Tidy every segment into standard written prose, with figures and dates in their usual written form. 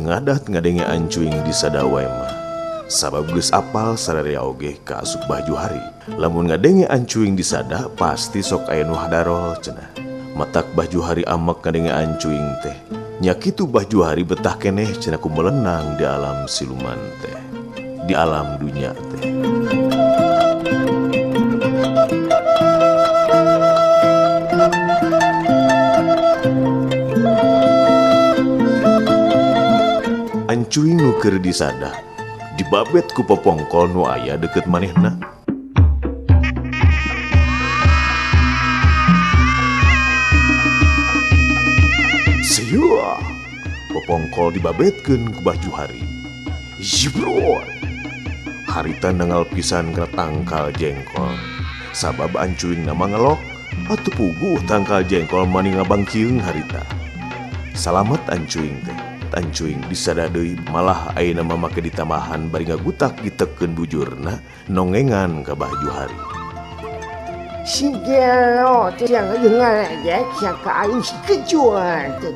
ngadat ngadenge ancuing disada wae mah. Sabab geus apal sararea oge ka asup Bah Juhari. Lamun ngadenge ancuing disada pasti sok aya nu hadarol cenah. Matak Bah Juhari amek ngadenge ancuing teh. Nya kitu Bah Juhari betah keneh cenah ku melenang di alam siluman teh. Di alam dunya teh. Ancuing nu keur disada dibabet ku popongkol nu aya deukeut manehna. Siuh, popongkol dibabetkeun ku Bah Juhari. Jibrot. Harita nengal pisan kana tangkal jengkol. Sabab ancuing nama ngelok atuh puguh tangkal jengkol mani ngabangkieung harita. Salamet ancuing teh. Ancuing disada deui malah ayeuna mah make ditambahan bari ngagutak ditekeun bujurna nongengan ka Bah Juhari. Si gelo teh yang ngaledek sia ka aing si kejuan teh.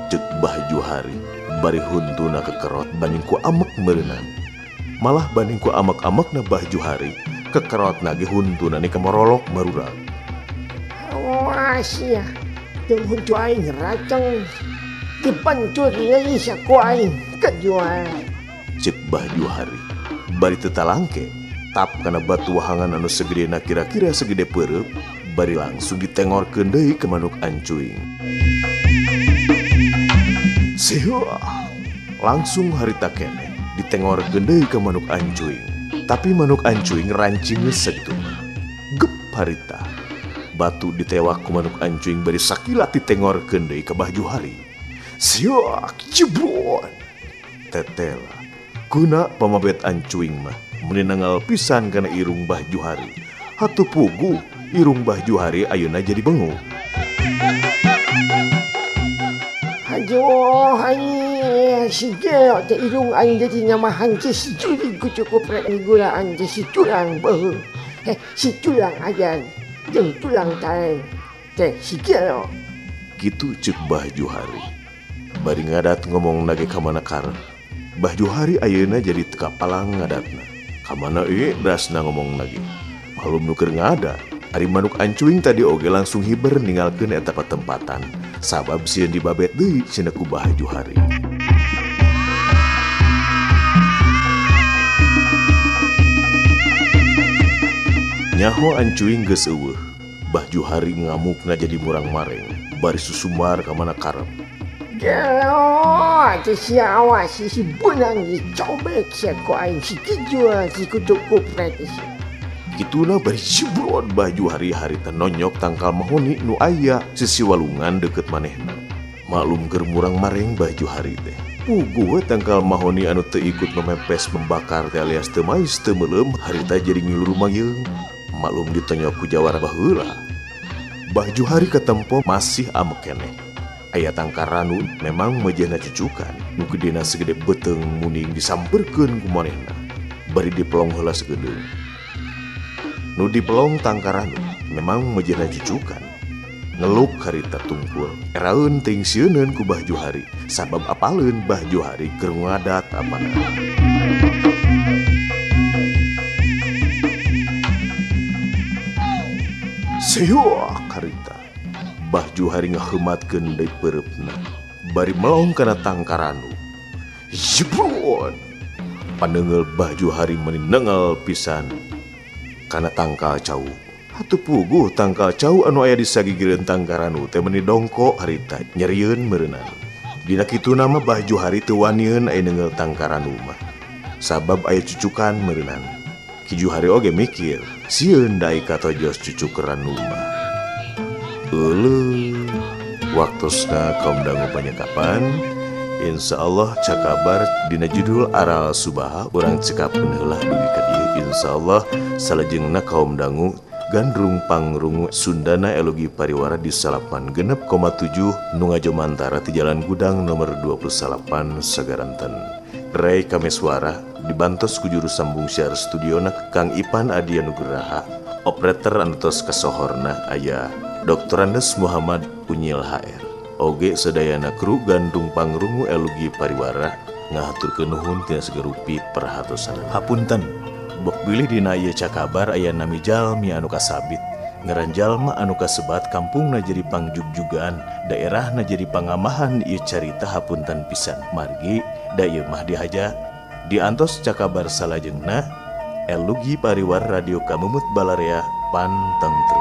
Ceuk Bah Juhari bari huntuna kekerot banding ku amek meureunnan. Malah banding ku amek-amekna Bah Juhari kekerotna ge huntuna ni kamorolok marurag. Wah sia, jeung huntu aing raceng. Dipancur deui sia ku aing kejuan. Ceuk Bah Juhari bari teu talangke tap kana batu wahangan anu segedena kira-kira segede peureub bari langsung ditengorkeun deui ka manuk ancuing. Siuh, langsung harita keneh ditengorkeun deui ka manuk ancuing. Tapi manuk ancuing rancing sakitu mah. Gep harita. Batu ditewak ku manuk ancuing bari sakilat ditengorkeun deui ka Bah Juhari. Siuh, jebrot. Tetela. Guna pamabet ancuing mah meuni nangal pisan kana irung Bah Juhari. Hatuh puguh irung Bah Juhari ayeuna jadi bengu. Aduh, aing si gelo teh irung aing jadi nyamahan teh si jurig ku cukup rek digulaan teh si tulang beuheung. Si tulang ajan jeung tulang taeng teh si gelo. Kitu ceuk Bah Juhari. Bari ngadat ngomong nage ka mana karep. Bah Juhari ayeuna jadi teu kapalang ngadatna. Ka mana euy berasna ngomong nage. Malum nu keur ngadat. Ari manuk ancuing tadi oge langsung hiber ninggalkeun eta patempatan. Sabab sieun dibabet deui cenah ku Bah Juhari. Nyaho ancuing geus eueuh. Bah Juhari ngamukna jadi murang-mareng. Bari susumar ka mana karep. Gelo, teh sia awas si beunang dicobek sia ku aing si kejual si kutu kupret si. Kituna bari jebrot Bah Juhari harita nonyok tangkal mahoni nu aya sisi walungan deukeut manehna. Maklum keur murang-mareng Bah Juhari teh. Puguh we tangkal mahoni anu teu ikut memepes membakar teh alias teu mais teu meuleum harita jadi ngilu rumayeung. Maklum ditonyok ku jawara baheula. Bah Juhari katempo masih amek keneh. Aya tangkal ranu memang mejehna cucukan nu gedena segede beuteung muning disamperkeun ku manehna. Bari dipelong heula sagedeung. Nu dipelong tangkal ranu memang mejehna cucukan. Ngeluk harita tungkul. Eraeun teuing sieuneun ku Bah Juhari sabab apaleun Bah Juhari keur ngadat apana. Siuh harita. Bah Juhari ngaheumatkeun deui peureupna bari melong kana tangkaranu. Jebrot. Pandeungel Bah Juhari meuni nengal pisan kana tangkal cau. Hatuh puguh tangkal cau anu aya di sagigireun tangkaranu teh meuni dongko harita nyerieun meureunan. Dina kituna mah Bah Juhari teu wanieun aya neunggeul tangkaranu mah. Sabab aya cucukan meureunan. Ki Juhari oge mikir, sieun da katojos cucuk ranu mah. Euleuh, waktosna kaum dangu panyakapan. Insya Allah cakabar dina judul Aral Subaha urang cekapkeun heula dugi ka dieu. Insya Allah salajengna kaum dangu gandrung pangrungu Sundana Elogi Pariwara di 96,7 nu ngajomantara ti Jalan Gudang nomor 28 Sagaranten. Ray Kameswara dibantos ku juru sambung siar studiona Kang Ipan Adianugraha, operator anu tos kasohorna aya Dr. Andes Muhammad Unyil HR. Oge sadayana kru gandung pangrungu elugi pariwara ngahaturkeun nuhun tina sagerupi perhatosan. Hapunten, bok bilih dina ieu cakabar aya nami jalmi anu kasabit. Ngaran jalma anu kasebat kampungna jadi pangjugjugan, daerahna jadi pangamahan ieu carita hapunten pisan. Margi da ieu mah dihaja. Diantos cakabar salajengna, Elugi Pariwar Radio Kamumut Balarea panteng terus.